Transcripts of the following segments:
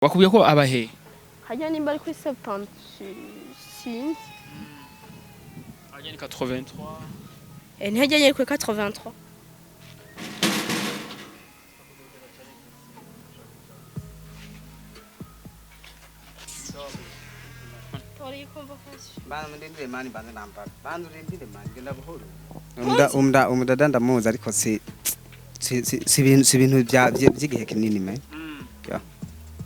Bakubwiye ko aba he? Hajya nimba ari kuri 76. Hajya ni 83. Ntihajya nyine kuri 83. Tora iyi convocation. Banza murindire mani, banza nambara. Banza urindire mani, genda buhoro. Umudada ndamuzi, ariko si ibintu by'igihe kinini me. Ya.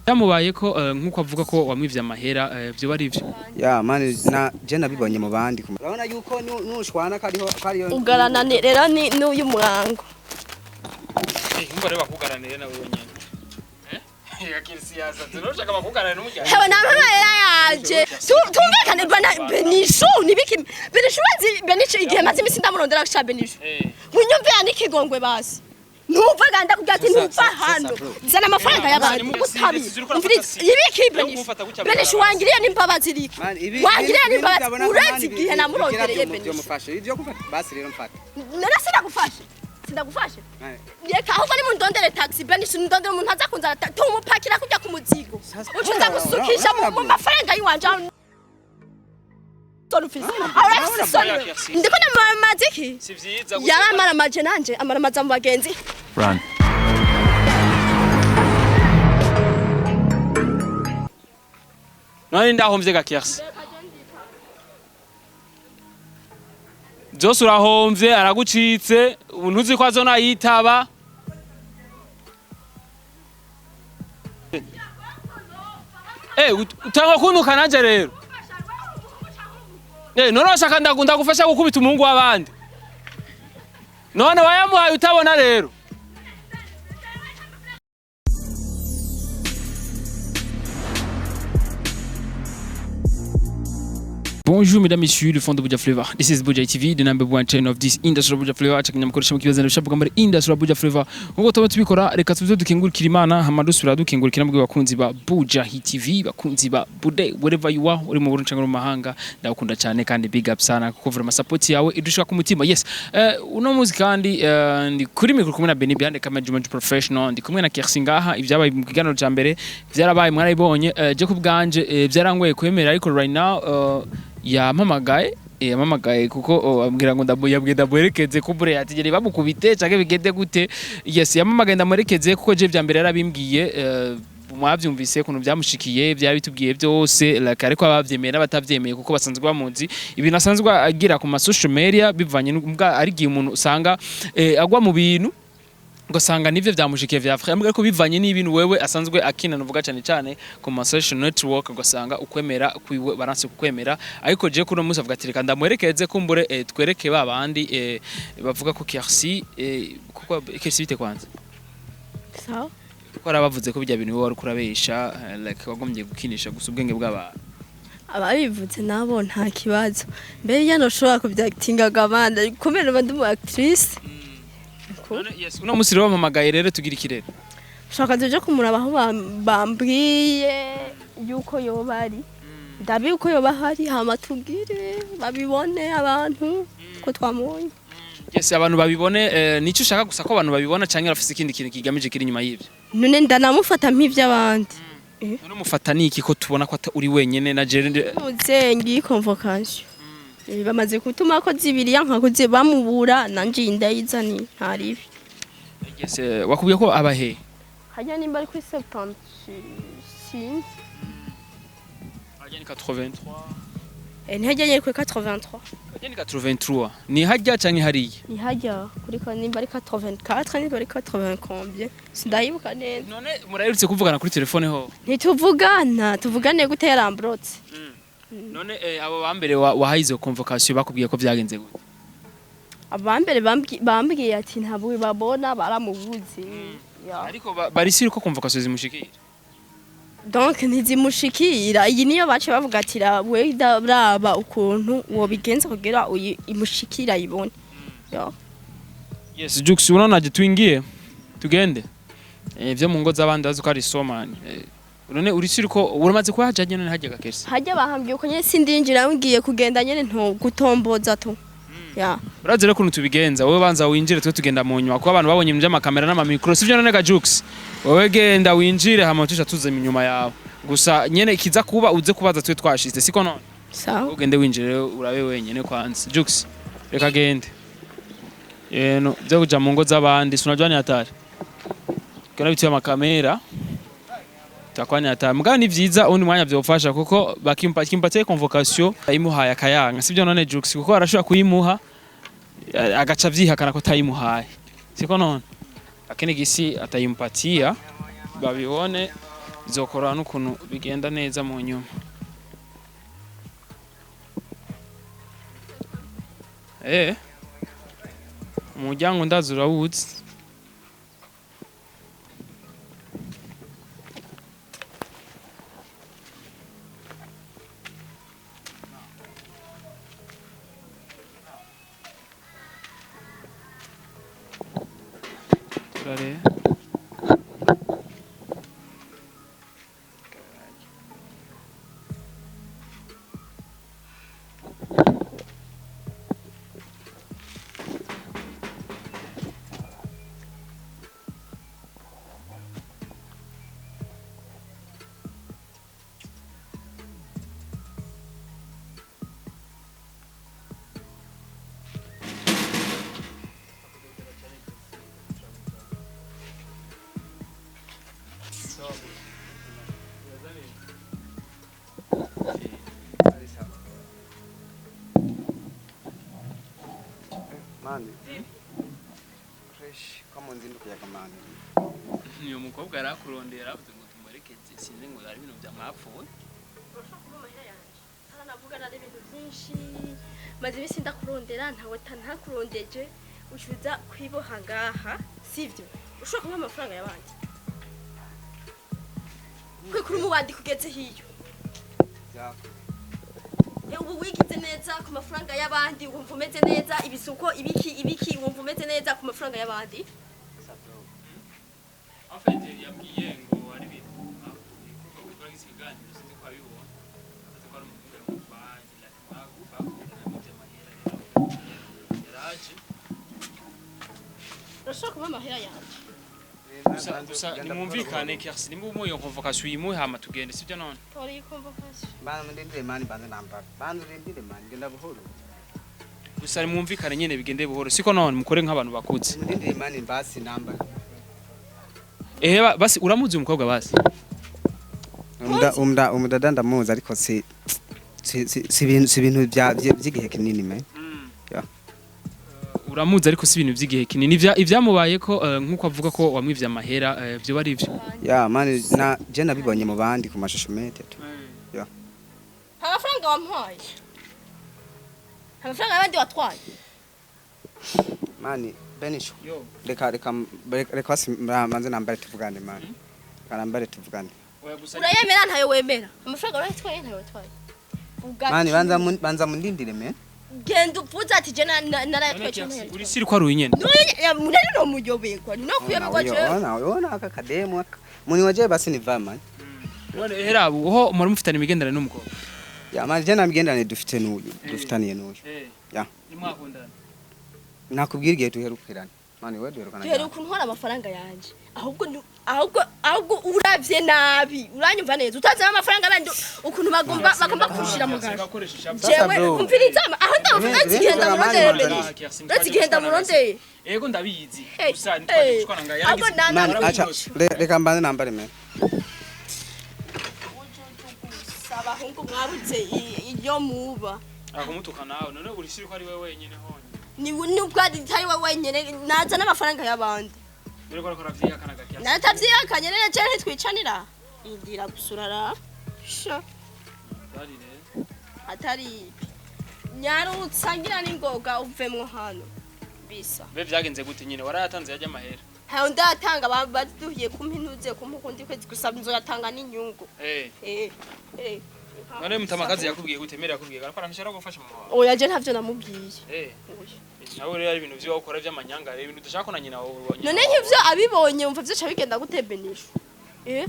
Byamubaye ko nkuko avuga ko wamwivye amahera, vyo bari ivyo? Ya mani, na je nabibonye mu bandi. Urabona yuko nushwana kariho kariyo. Ugarana rero ni n'uyu murango. Umva rero, bakugaranire nawe wenyene. Yakiri siyasa tunoshaka bakugaranire n'umuryango. Hewe, nta mpamahera yanje. Tumvikane bana Benishu nibiki? Benishu bazi Benishu igihe maze imisi ndamurondera sha Benishu. Munyumvira n'ikigongwe basi. Ntuvaga, ndakubwira ati ntuva hano. Zana amafaranga y'abantu. Utabi. Umviriza ibiki Benishu. Benishu wangiriye n'imbabazi riki? Mani, ibi Wangiriye ibi n'imbabazi. ndabona ko Uretse mani igihe namurondereye bigira Benishu. byomufashe. Ibyo gufata basi rero mfata. None sinagufashe. Sindagufashe. Mani, Reka ahubwo nimundondere taxi Benishu, ndondere umuntu aza kunzana tumupakira kujya ku muzigo. Sasa, Uca uza gusukisha mu mafaranga yiwanje aho soni ufise. Aho urafise isoni. Ndiko namamaza iki? Si vyiza. Yaramaramaje nanje amaramaza mu bagenzi. Run. None ndahomvye ga Kersi. Zose urahomvye, aragucitse, ubu ntuzi ko azona yitaba. Utanga kuntuka nanje rero. None washaka ndagufasha gukubita umuhungu w'abandi. None wayamuhaye utabona rero. Bonjour mesdames, messieurs, le fond de Buja Flavor. This is Buja TV, the number one channel of this industry Buja Flavor. Chakinyamakuru mu kibazo ndashavuga muri industry Buja Flavor. Nkuko tuba tubikora, reka tuze dukingurikira Imana, hama dusubira dukingurikira mbwe bakunzi ba Buja Hit TV, bakunzi ba Bude, wherever you are, uri mu Burundi cyangwa mu mahanga, ndagukunda cyane kandi big up sana kuko vraiment support yawe idushika ku mutima. Yes. Uno muzi kandi ndi kuri micro kumwe na Benny behind the camera, Jumanji Professional, ndi kumwe na Kersi ngaha. Ibyabaye mu kiganiro cya mbere byarabaye, mwarabibonye. Je ku bwanje byarangoye kwemera, ariko right now yampamagaye kuko ambwira ngo yabwiye ndamuherekeze kumbure yatigere bamukubite canke bigende gute. Yes, yampamagaye ndamuherekeze kuko je vya mbere yarabimbwiye, mwavyumvise ukuntu byamushikiye, byari bitubwiye byose like, ariko abavyemeye n'abatavyemeye kuko basanzwe bamuzi ibintu asanzwe agira ku ma social media, bivanye n'ubwa ari igihe umuntu usanga agwa mu bintu ugasanga nivyo vyamushikiye vya frère, ariko bivanye n'ibintu wewe asanzwe akina, nuvuga cyane cyane ku ma social network, ugasanga ukwemera kwiwe baranse kukwemera. Ariko je kuno munsi avuga ati reka ndamuherekeze kumbure twereke ba bandi bavuga ko Kersi kuko Kersi bite kwanza? Sawa. Kuko arabavuze ko bijya bintu wowe wari kurabesha, like wagombye gukinisha gusa ubwenge bw'abantu. Ababivuze nabo nta kibazo, mbere iyo ntushobora kubyakitingaga abandi kubera uba ndi umu actrice. None, yes, uno munsi rero bampamagaye rero tugira ikirere. Ushaka tuje kumuraba aho bambwiye yuko yoba ari, ndabi uko yoba ahari, hama tubwire babibone abantu ko twamubonye. Yes, abantu babibone. Nico ushaka gusa ko abantu babibona canke urafise ikindi kintu kigamije kiri inyuma y'ivyo? None ndanamufata nk'ivy'abandi. None umufata niki ko tubona ko uri wenyene na Jerry? Muze ngiyi convocation. Bamaze gutuma ko zibiri yanka kuze bamubura, nanje iyi ndayizaniye ntaribi. Yes, wakubwiye ko aba he? Hajya nimba ari kuri 76. Hajya ni 83. Ntihajya nyine kuri 83. Hajya ni 83, ni hajya canke hariya? Ni hajya kuri ko nimba ari 84, nimba ari 80 combien, sindayibuka neza. None muraherutse kuvugana kuri telefone ho? Ntituvugana, tuvugane gute yarambrotse? None abo bambere wahaye izo convocation bakubwiye ko vyagenze gute? Abambere bambwiye ati ntabwo babona, baramubuze. Ya. Ariko bari siri ko convocation zimushikira? Donc ntizimushikira, iyi niyo bace bavuga ati we raba ukuntu wobigenza kugira imushikira ayibone. Ya. Yes, Jux, unaonaje, tuingie tugende? Vyo mu ngo z'abandi bazi ko ari soma. None uri siri ko uramaze kuhaja nyene hajya gakese? Hajya bahambye uko nyene, sindinjira, ngiye kugenda nyene nto gutomboza tu. Ya. Urazi rero ukuntu tubigenza, wowe banza winjire, twe tugenda mu nyuma, kuko abantu babonye ibintu by'amakamera n'amamikro, sivyo? None ga Jux, wowe genda winjire, hama tusha tuze inyuma yawe. Gusa nyene kiza kuba uze kubaza twe twashize, siko none? Sawa. Ugende winjire urabe wenyene kwanza. Jux, reka gende yeno byo kuja mu ngo z'abandi sinajua ni hatari, kana bitiye amakamera takuwa ni hatari. Mugabo ni vyiza undi mwanya vyofasha, kuko bakimpatie convocation ayimuhaye akayanga, sivyo none Jux? Kuko arashobora kuyimuha agaca avyihakana ko atayimuhaye, siko none? Lakini gisi atayimpatia babibone, bizokora n'ukuntu bigenda neza mu nyuma. Umuryango ndazi urawuzi. Turareba. Mani fresh ko mu nzu kuyaga mani. Uyu mukobwa yarakurondera, avuze ngo tumuherekeze, sinzi ngo hari ibintu byamwapfuye. Urashobora kuba amahera yanje taranavugana n'ibintu byinshi, maze iminsi ndakurondera, ntawe ntakurondeje, ucuza kwiboha ngaha, sivyo? Ushobora kuba amafaranga y'abandi kwe kuri umubandi kugeze hiyo. Ubu wigize neza ku mafaranga y'abandi, wumva umeze neza, ibisuko ibiki ibiki, wumva umeze neza ku mafaranga y'abandi. En fait, yabwiye ngo ari ibintu mwapfuye, kuko twagize ikiganiro, sinzi ko wabibonye. Avuze ko ari umukobwa yamutwaye, ati bakundana mu by'amahera, yaraje. Urashobora kuba amahera yanje. Gusa nimwumvikane, Kersi, nimba umuha iyo convocation uyimuhe, hama tugende, sibyo none? Tora iyi convocation. Bana mundindire mani, banze nambara, banze urindire mani, genda buhoro. Gusa nimwumvikane nyene, bigende buhoro, siko none? Mukore nk'abantu bakuze. Mundindire mani, basi nambara. Ehe, basi uramuzi umukobwa basi? Umudada ndamuzi, ariko si ibintu by'igihe kinini me. Ya. Uramuzi ariko si ibintu by'igihe kinini. Ivyamubaye ko nk'uko avuga ko wamwivye amahera, vyo bari ivyo? Ya mani, na je nabibonye mu bandi ku mashusho media tu. Ya. Nta mafaranga wampaye, nta mafaranga y'abandi watwaye. Mani Benisho, Yo. reka basi manze nambare tuvugane mani, reka nambare tuvugane. Oya, gusa Urayemera, ntayo wemera? Amafaranga urayatwaye, ntayo watwaye? Vuga. Mani, Kimwe. banza mundindire me. Genda uvuze ati je narayatwaye canke uri ntayatwaye. siri ko ari uyu nyene? Munari no muyoberwa ni no kuyoberwa jewe. Ona aka kademu aka muni waje, basi ni va mani. None hera uho muri mufitanye imigenderanire n'umukobwa? Ya mani, je namigenderanire dufite n'uyu, dufitaniye n'uyu. Ya. Nimwakundana? Nakubwira igihe duherukirana mani, we duherukana. Duheruka untwara amafaranga yanje, ahubwo uravye nabi, uranyumva neza, utazana amafaranga abandi ukuntu bagomba kushira mu gasho. Jewe Bro. umviriza aho ndavuga ati genda murondere Benisho, ati genda murondere. Ego, ndabizi. Hey, Gusa hey. ntitwaje gushwana nga Ahubwo yaragize. Mani, acha reka mbanze nambare me. Gusa abahungu mwabuze iyo muba. Akumutuka nawe, none uri siri ko ari wewe wenyene honyine? Ni nubwo atari we wenyene, naza n'amafaranga y'abandi. Dore ko ariko aravyihakana gakiya. Natavyihakanye rero, je ntitwicanira, indira gusurara sha. Bari rero. Atari ibi, nyarutsa ngira n'ingoga uvemwo hano bisa. Be vyagenze gute nyine, warayatanze yajya amahera? Ntayo ndatanga, baduhiye kumpinuze kumpa ukundi kwezi, gusa nzoyatanga n'inyungu. Eh eh. None mutamakazi yakubwiye gute, mere yakubwiye ariko aranshara gufasha mama wawe? Oya, je ntavyo namubwiye. Oya. Nawe rero ari ibintu vyo ukora vy'amanyanga rero, ibintu udashaka ko na nyina wawe. None nk'ivyo abibonye, umva vyoca bigenda gute Benisho?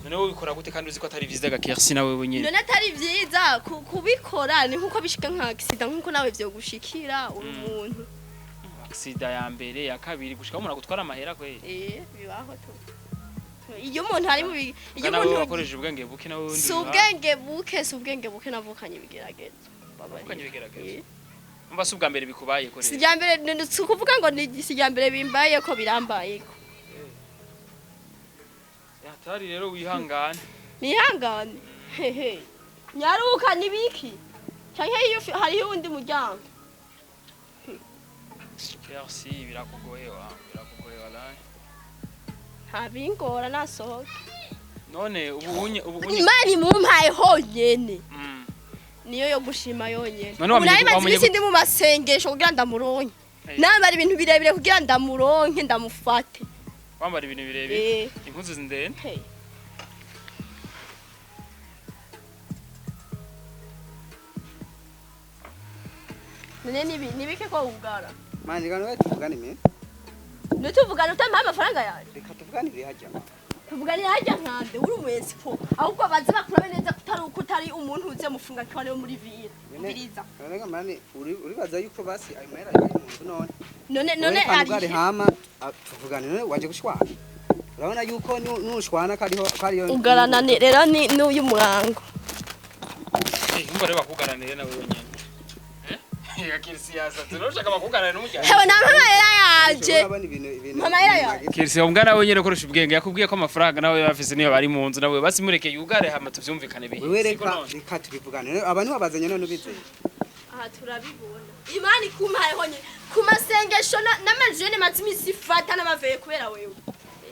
None wowe ubikora gute kandi uzi ko atari vyiza gakersi nawe wenyene? None atari vyiza kubikora, ni nkuko bishika nka accident, nkuko nawe vyogushikira uri umuntu. Accident ya mbere, ya kabiri, gushika umuntu agutwara amahera kweli. Bibaho tu. Iyo umuntu ari mu iyo nawe umuntu wakoresheje ubwenge buke nawe wundi. Si ubwenge buke, navukanye ibigeragezo. Wavukanye ibigeragezo. Umva, si ubwa mbere bikubaye ko Si rero. irya mbere, si ukuvuga ngo ni si irya mbere bimbaye ko, birambaye ko. Hatari rero, wihangane. Nihangane hehe, nyaruka nibiki canke iyo hariho uwundi muryango. Merci, birakugoye wa, birakugoye wallahi. Nta bingora, nasohoke. None ubu unye Imana imumpaye honyene, niyo yo gushima yonyene. None Ubu wamenye nari maze wamenye iminsi ndi mu masengesho kugira ndamuronke, nambara ibintu birebire kugira ndamuronke, ndamufate. Wambara ibintu birebire? Eh. Impuzu zindende. Hey. None nibike ko ugara? Mani, reka none tuvugane me. Nituvugana utampaye amafaranga yanjye. Reka tuvuganire hajya. Tuvuganira hajya nkande? Uri umu escroc. Ahubwo baze bakurabe neza kutari uko utari umuntu uze mufunga kiwane wo muri ville. Umviriza. None mani, uribaza yuko basi ayo mahera ari mu nzu none? None Wewe kandi ari hama tuvugane. None waje gushwana, urabona yuko nushwana kariho kariyo. Ugarana ni rero ni n'uyu murango. Umva rero, bakugaranire nawe wenyene. Eh, Kirsi yasatse. None bakugaranire n'umuryango. Hewe, nta mahera yanje. Urabona ibintu Mama yera yaje. Kirsi, umwana wenyene koresha ubwenge, yakubwiye ko amafaranga nawe bafise niyo bari mu nzu nawe, basi mureke yugare hama tuvyumvikane bihe. Wewe Siko reka none? Reka tubivugane. None abantu babazanye none ubizeye? Aha turabibona. Imana ikumpaye honyine ku masengesho n'amajene maze iminsi ifata n'amaveye kubera wewe.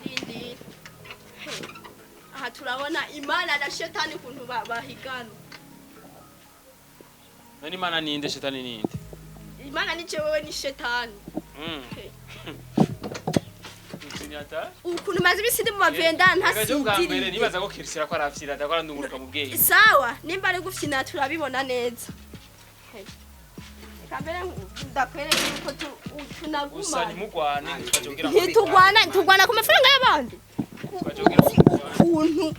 Irindira. He. Aha turabona Imana na shetani ukuntu bahigana. None Imana ninde, shetani ninde? Imana ni jewewe, ni shetani. He. Sinyata? Ukuntu maze iminsi ndi mu mavenda Reka je ubwa mbere ntasinziriye. nibaza ko Kirsi ko arafyira, adakora ndunguruka mu bwenge. Sawa, nimba ari gufyina turabibona neza. He. Reka mbere ndakwereka yuko Gusa tunagumana. ntimugwane, ntitwajogira ngo Ntitugwana, tugwana ku mafaranga y'abandi. Twajogira Uzi ukuntu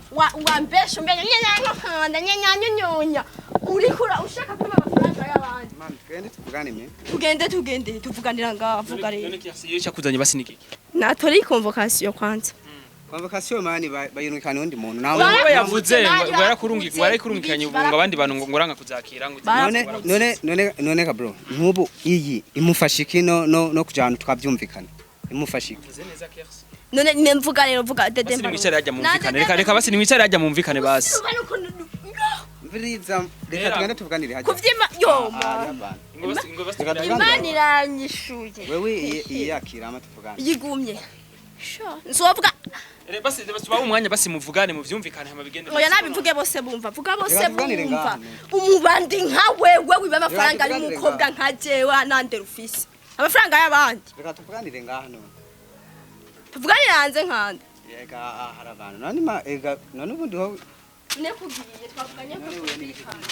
wambesha umbenya nyenyanya nyenyanyonyonya, uriko ushaka kwiba amafaranga y'abandi. Mani, tugende tuvugane me. Tugende, tugende, tuvuganira ngaha, vuga rero. None Kirsi, iyo cyakuzanye basi niki? Natori convocation kwanza. Convocation mani bayirungikana undi muntu Ngo yavuze ngo Barakuze, yarakurungi, ngo yarakurungikanye ubu, ngo abandi bantu ngo uranga kuzakira ngo Barakuze. None ka bro, nkubu iyi imufasha iki no kujana tukavyumvikana, imufasha iki? Mvuze neza, Kirsi. None nemvuga rero, vuga dede. Basi nimwicare hajya mumvikane. Reka basi nimwicare hajya mumvikane basi. Mviriza, reka Era. tugende tuvuganire hajya. Kuvyima yo. Ah, abantu. Ngo basi Reka tugende. Imana iranyishuye. Wewe iyi yakira ama tuvugane. Yigumye sha, nzovuga. Basi tubahe umwanya, basi muvugane muvyumvikane hama bigende. Oya, nabivuge bose bumva, vuga bose Reka tuganire bumva. ngaha. Umubandi nka wewe wiba amafaranga Reka tuganire y'umukobwa ngaha. nka jewe nande rufise amafaranga y'abandi. Reka tuvuganire ngaha none. Tuvuganire hanze nkande? Ega hari abantu none ma ega none ubundi ho. Nekugiye, twavuganye ko twumvikana.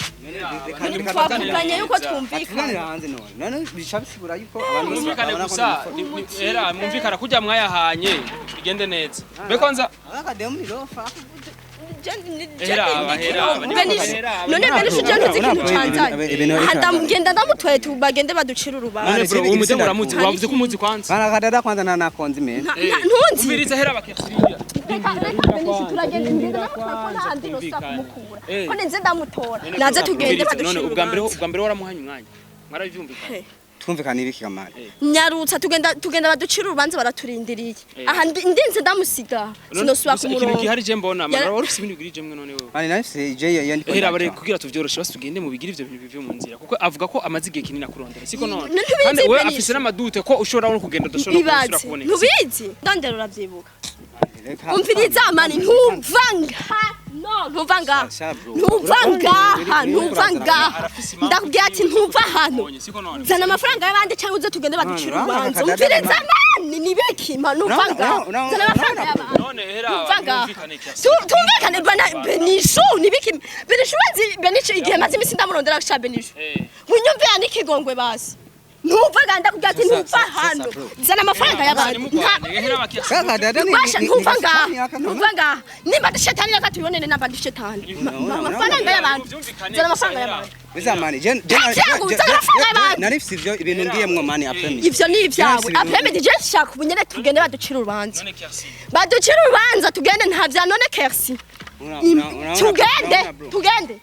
Reka Twavuganye yuko tuganire twumvikana. Hanze none bica bisigura yuko abantu bose Mwumvikane babona ko gusa ndi era mwumvikana kujya mwayahanye bigende neza. Be kwanza akademu ni rofa. Hera aba, hera aba, hera aba. None Benishu, je ntuzi ikintu canzanye? Ibintu Aha ngenda ndamutwaye, bagende baducira urubanza. None bro, uwo mudemu uramuzi? Hari Wavuze ko umuzi kwanza. Bana kadada kwanza na nakonzi me. Ntunzi. Umviriza, hera bakiriya. Reka Benishu, turagenda, ngenda ndamutwaye ko nta handi nosa kumukura, Eh. ko ninze ndamutora, naze tugende Umviriza, baducira none ubwa mbere urubanza. Ubwa mbere waramuhanye umwanya, mwarabyumvikanye? Twumvikana ibiki kamari? Nyarutsa, tugenda baducira urubanza, baraturindiriye. Eh. Aha ndinze ndamusiga, sinosubira Gusa ikintu kumurongo. gihari je mbona mara wari ufise ibintu bigirije mwe none wewe. Mani, nafise je yandiko. Hera bare kugira tuvyoroshe, basi tugende mu bigire ivyo bintu bive mu nzira, kuko avuga ko amaze igihe kinini akurondera, siko none? Ntubizi, Kandi wewe Benisha. afise n'amadute ko ushobora no kugenda udashobora no gusubira Ibaze kuboneka. ntubizi, ndondera uravyibuka. Umviriza mani, ntuva ngaha, no ntuva ngaha, ntuva ngaha, ntuva ngaha. Arafise impamvu. Ndakubwira ati ntuva hano. Ubonye, siko none? Zana amafaranga y'abandi cyangwa uze tugende baducira Urabona urubanza. akadada Umviriza mani, nibeki mani, ntuva ngaha, zana amafaranga y'abandi. None hera Ntuva ngaha. mwumvikane kiasi. Tumvikane bana Benishu, nibiki Benishu? Bazi Benishu igihe maze iminsi ndamurondera sha Benishu. Eh. Winyumvira n'ikigongwe basi. Ntuva ganda kugira ati Sasa, ntuva sasa, hano. bro. Zana amafaranga y'abandi. Sasa dada ni Basha ntuva ngaha. ni Ntuva ngaha. Nimba ndi shetani reka tubibonere namba ndi shetani. Amafaranga y'abantu. Zana amafaranga y'abantu. Bizamani je je Cyangwa uzana amafaranga y'abantu. nari mfise ivyo ibintu ngiyemwo mani après-midi. Ivyo ni ivyawe. Yes, ibintu- Après-midi je nshaka ubu nyene tugende baducire urubanza. Baducire urubanza tugende nta vya none Kersi. Tugende, tugende.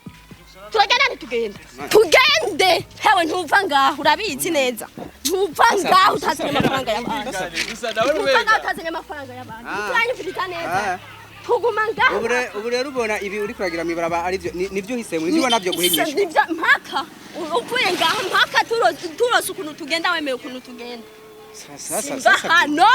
Turagenda ntitugende. Tugende. Hewe ntuva ngaho urabizi neza. Ntuva ngaho utazanye amafaranga y'abantu. Ntuva ngaho utazanye amafaranga y'abantu. Ah. Turanyumviriza neza. Ah. Tuguma ngaho. Ubu rero ubona ibi uri kuragira mw'ibaraba ari byo nivyo uhisemo nivyo ubona byo guhinyisha. Nivyo mpaka uvuye ngaho mpaka turose ukuntu tugenda wemeye ukuntu tugenda. Sasa Ntuva hano.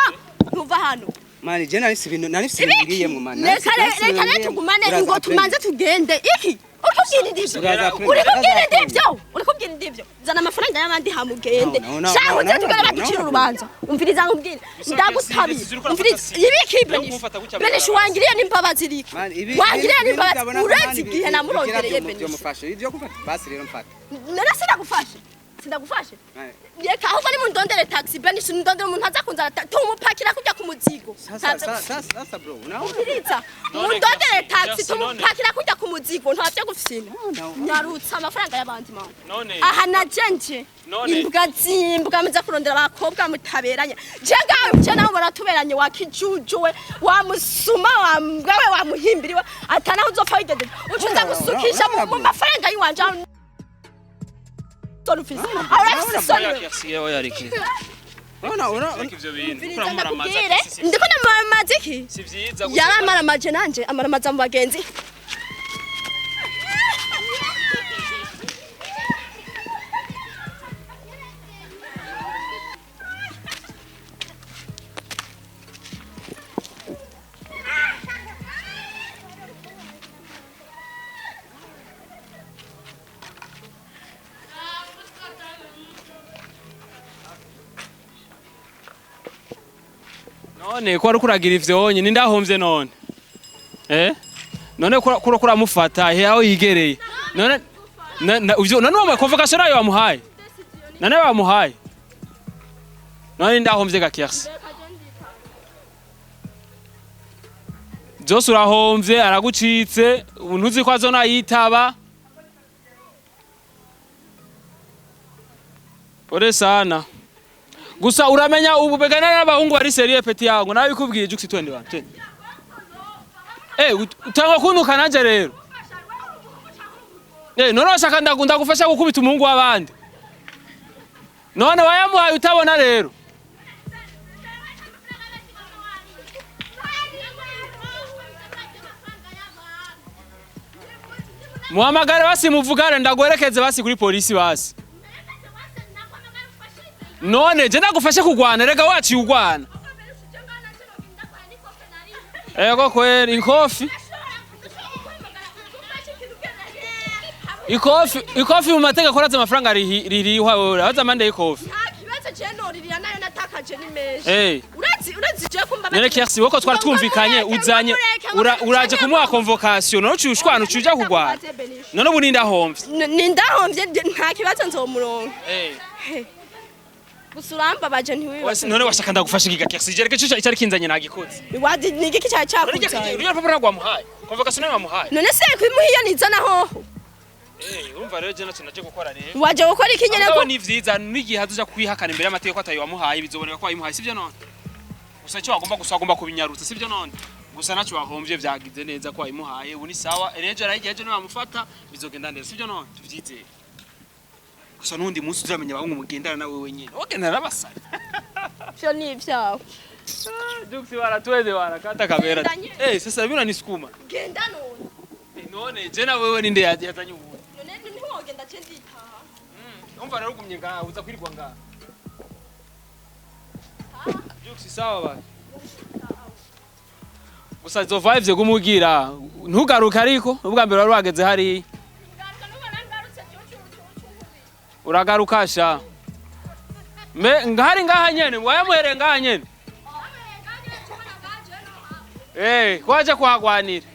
Ntuva hano. Mani je nari mfise ibintu nari mfise ibintu ngiyemwo mani. Reka reka rero tugumane ngo tumanze tugende iki urikubwira indivyo Uraza pre- urikubwira uraza pre- indivyo urikubwira indivyo zana amafaranga y'abandi hamugende No, no, no, shaho no, uze no, tugende no, baducira no. urubanza umviriza nkubwire ndagutabiye umviriza ibiki Benishu Benishu wangiriye n'imbabazi iriki Mani ibi wangiriye n'imbabazi uretse igihe namurondereye Benishu. Benishu Byomufashe ibyo gufata basi rero mfata. none sinagufashe sinagufashe Mani, reka ahubwo ni mundondere taxi Benishu ndondere umuntu aza kunzana tumupakira kujya ku muzigo Sasa Ntabyo- sasa sasa bro unaona? Umviriza None mundondere Kersi, taxi Kersi, none. tumupakira kujya ku muzigo ntavyo gufyina No, nyarutsa amafaranga y'abandi mama None. aha najenje None. imbwa zimbwa muza kurondera abakobwa mutaberanye je ngawe je nawe muratuberanye wa kijuju we wa musuma wa mbwa we wa muhimbiri we atanaho uzopfa wigejeje uca uza No, gusukisha no, no, mu mafaranga yiwanje aho ufise aho urafise isoni wewe. Unaona unaona Umviriza ndakubwire ndiko ndamamaza iki yaramaramaje nanje amaramaza mu bagenzi. None ko ari kuragira ivyo wonyene ndahomvye none. Eh? None ko ko kuramufata he aho yigereye. None uvyo none wa convocation nayo wamuhaye. None wamuhaye. None ndahomvye ga Kersi. Zose urahomvye aragucitse ntuzi ko azona yitaba. Pole sana. Gusa uramenya ubu begana n'abahungu bari serieux petit yangu nabikubwiye Jux twende bana twende. Eh utanga kuntuka nanje rero. Eh none washaka ndagufasha gukubita umuhungu w'abandi. None wayamuhaye utabona rero. Muhamagare basi muvugane ndagwerekeze basi kuri polisi basi. None je ndagufashe kugwana rega waciye ugwana. Ego kweli inkofi. Ikofi ikofi mu mategeko araza amafaranga ririhwa wewe abaza amande y'ikofi. Nta kibazo je noririra nayo natakaje ni menshi. Eh. Urazi je kumba None Kersi woko twari twumvikanye uzanye uraje kumuha convocation none uciye ushwana uciye uja kugwana. None ubu nindahomvye. Nindahomvye nta kibazo nzomuronka. Eh. Gusa urambabaje ntiwibaze. None washaka ndagufasha ikiga Kersi jereke cyo cyari kinzanye nagikoze. Wadi ni igiki cyawe cyakuzaye. Ruriya rupapuro rwamuhaye. Convocation nayo wamuhaye. None se kwimuha iyo nizana hoho. Eh urumva rero je naco naje gukora rero. Waje gukora iki nyene Mugabo ko ni vyiza n'igihe azoja kwihakana imbere y'amategeko atayo wamuhaye bizoboneka ko wayimuhaye sivyo none. Gusa icyo wagomba gusa wagomba kubinyarutsa sivyo none. Gusa naco wahomvye vyagize neza ko wayimuhaye ubu ni sawa ejo arayigiye ejo niwamufata bizogenda neza sivyo none tuvyizeye. Gusa n'undi munsi uzamenya abahungu mugendana nawe wenyene. Wogendana n'abasare. vyo ni ivyawe. Jux baratweze barakata kamera. Genda nyene. Eh sasa bino nisukuma. Genda none. None je na wewe ninde yazanye ubu. None ntiwogenda je nditaha. Umva rero ugumye ngaha uza kwirirwa ngaha. Jux sawa ba. Gusa izo vibes gumugira ntugaruke ariko ubwa mbere wari wageze hariya. Uragaruka sha. Me ngahari ngaha nyene wayamuhereye ngaha nyene. Eh kwaje kuhagwanira.